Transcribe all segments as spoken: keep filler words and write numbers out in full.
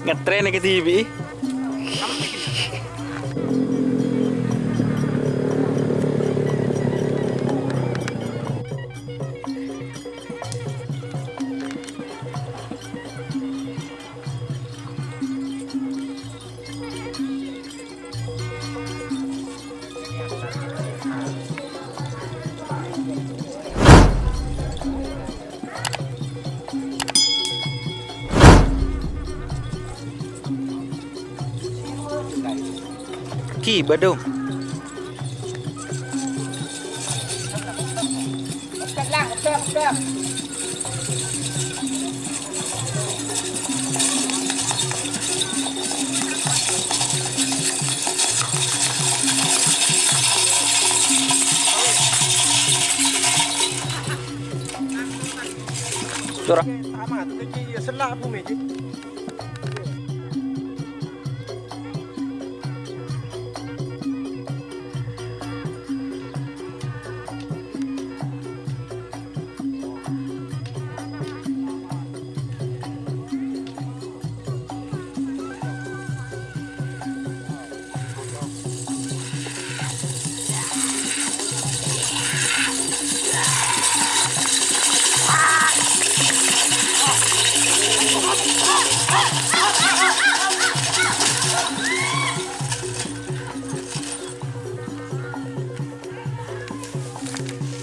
Ngetrèn kadhibi'. Ki, badung. Cora. Sama, tuh, Ji, ya, selah bumi, Ji.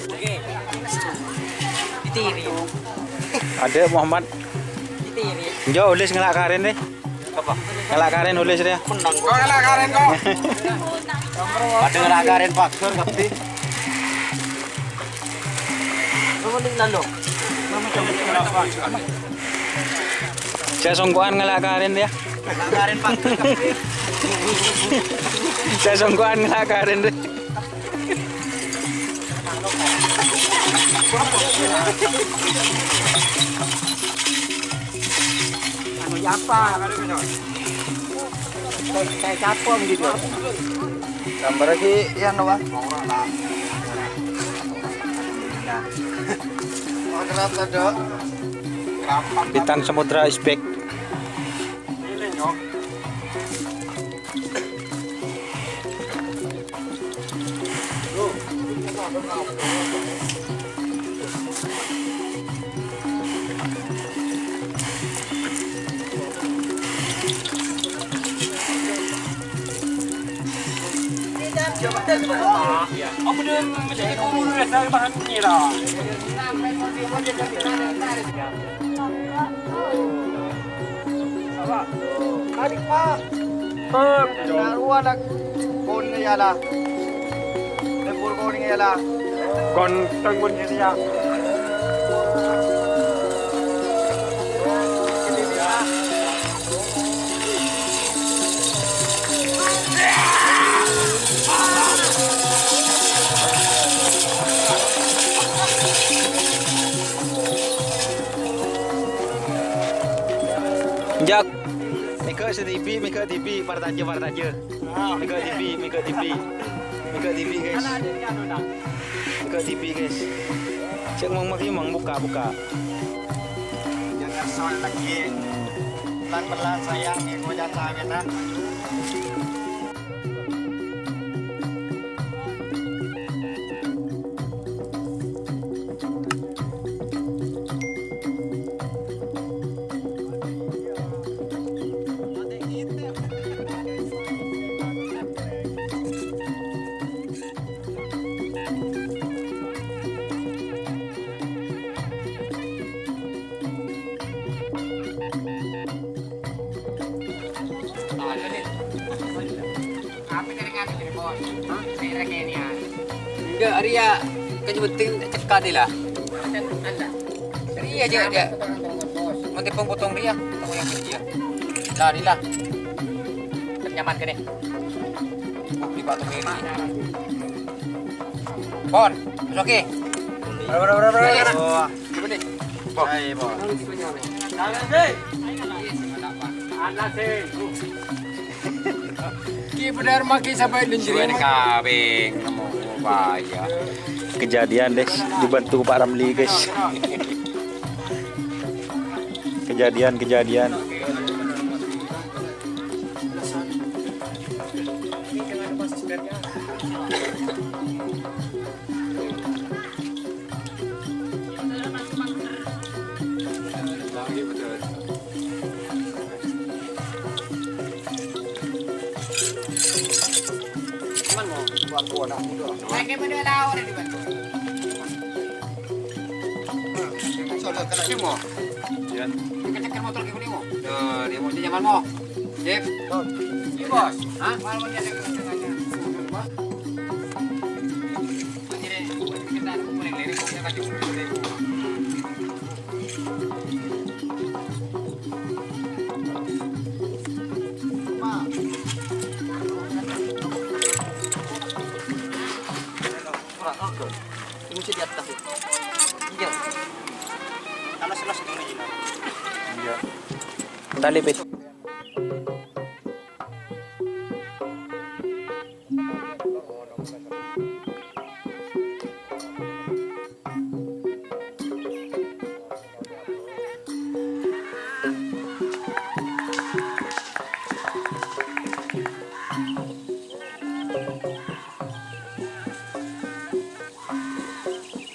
Oke. Ditirik. Adâ' Muhammad. Ditirik. Enjâ', Ulis ngala' karèn, rè. Apa? Ngala' karèn, Ulis, rè. Menang. Kok ngala' karèn, kok? Padâ ngala' karèn, paghâr, kabbhi. Sè songko'an ngala' karèn, yâ. Sè songko'an ngala' karèn, rè. Anu, yapa? Saya capung gitu. Gambar lagi, ya, no, Pak? Nah. Wah, kerap, Dok. Bintang Samudra is back. Apa? Tadi, Pak. Karuan aku. Kon ya lah. Lembur kon ya lah. Kon tenggun ya. Jak. Mèghâ sè dhibi', mèghâ dhibi', partajâ, partajâ. Mèghâ dhibi', mèghâ dhibi'. Mèghâ dhibi', guys. Mèghâ dhibi', guys. Cek mang magi mang buka, buka. Jangan soal lagi. Pelan-pelan sayang, nih, gua jatuh awet, ah. Enggak, arèya kan penting cekka dila. Arèya aja dia. Nanti potong dia, potong yang kecil. Lah, dila. Nyaman kene. Di batu ini. Pon, Mas Oki. Bro, bro, bro, bro. Bro. Coba nih. Pon. Ayo, Pon. Ki benar maki sampai Suwen linjering. Kabing, nemu bahaya. Kejadian, guys, dibantu Pak Ramli, guys. Kejadian, kejadian. Ceker motor ke mo. Tuh, dia mau nyaman mo. Sip. Iya, Bos. Hah? Ini mesti di atas, ya. Iya. Kalau selos dulu, Jino. Iya. Tali, Pit.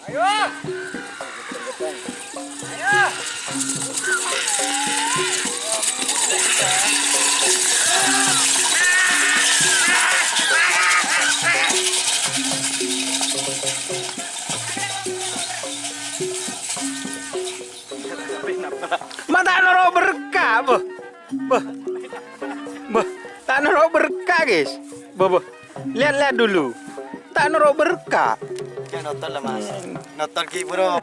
Ayo. Ayo. Ma' ta' noro' berka', boh. Boh. Boh, ta' noro' berka', guys. Boh, boh. Lihat-lihat dulu. Ta' noro' berka'. Ya, nonton lah, Mas. Nonton ki, Bro.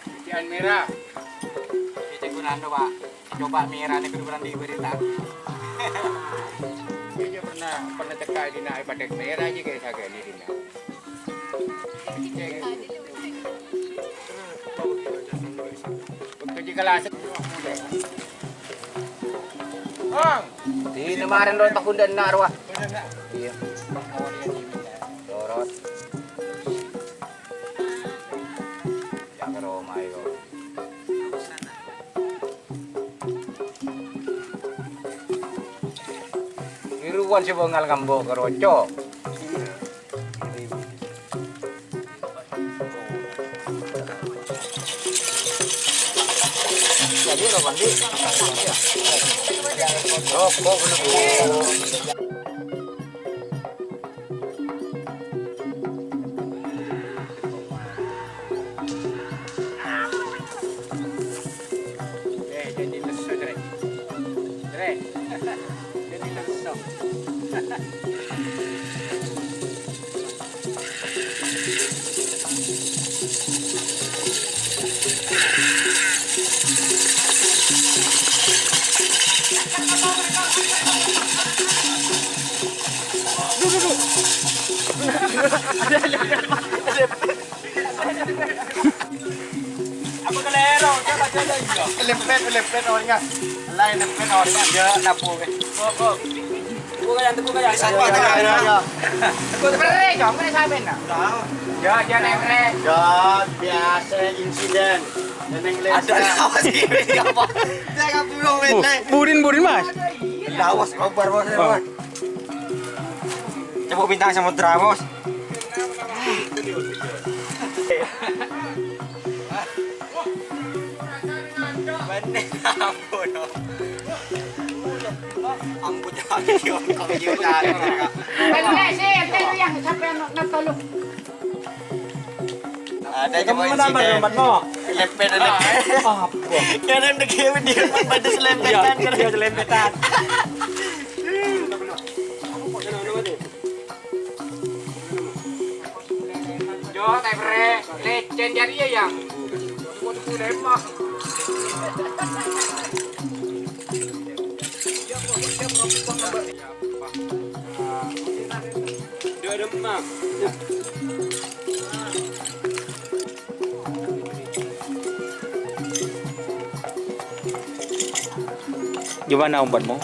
Titian mèra. Cè' ghunana, Pak. Coba mèra nèko kurang diberita. Iya, pernah, pernah cekka dina, eh, padhâ mèra jiyâ kayak sakit ini dina. Waktu di kelas. Bang. Di kemarin ro tahun dan nak, Wah. Iya. Dorot. Jâ' ka roma, yo. Iruwan sè bângal ngambo' ka roco. Eh, jadi lesu, Dre. Dre. Jadi lesu. Apa kalèro? Coba, coba, iya. Lempet, lempet orèngnga. Laèn lempet orèngnga. Ya, nabbu, weh. Kok, kok. Tepuk tangan, tepuk tangan. Sapa tangan? Ya, ya, ya. Tepuk tangan. Beri, dong, beri sampean, nah. Tahu. Ya, ya, Neng, Rek. Ya, biasa insiden. Neng Lesa. Ada apa sih? Ini apa? Saya nggak perlu, Bu, Neng. Burin, burin, Mas. Lawas, kobar, Bos. Oh. Coba bintang samudra, Bos. Bener, ampun. Ampun, jangan, jangan, jangan, jangan. Bener sih, ente yang sampai nonton lu. Ada cuma menambah insiden. Lompat, no. Lempet, lempet. Apa? Kalian udah kayak dia pada selempetan. Iya, kan? Iya, selempetan. Oh, tèprè, lècèn jârèya, ya. Gimana umpanmu?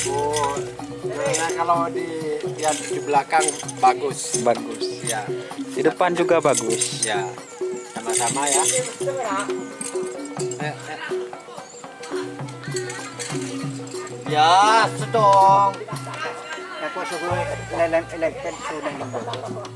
Oh, ya, kalau di, di, di belakang bagus. Bagus. Ya. Di depan juga bagus. Ya, sama-sama ya. Eh, eh. Ya, sedong. Aku suruh leleng-leleng pensiun yang lembut.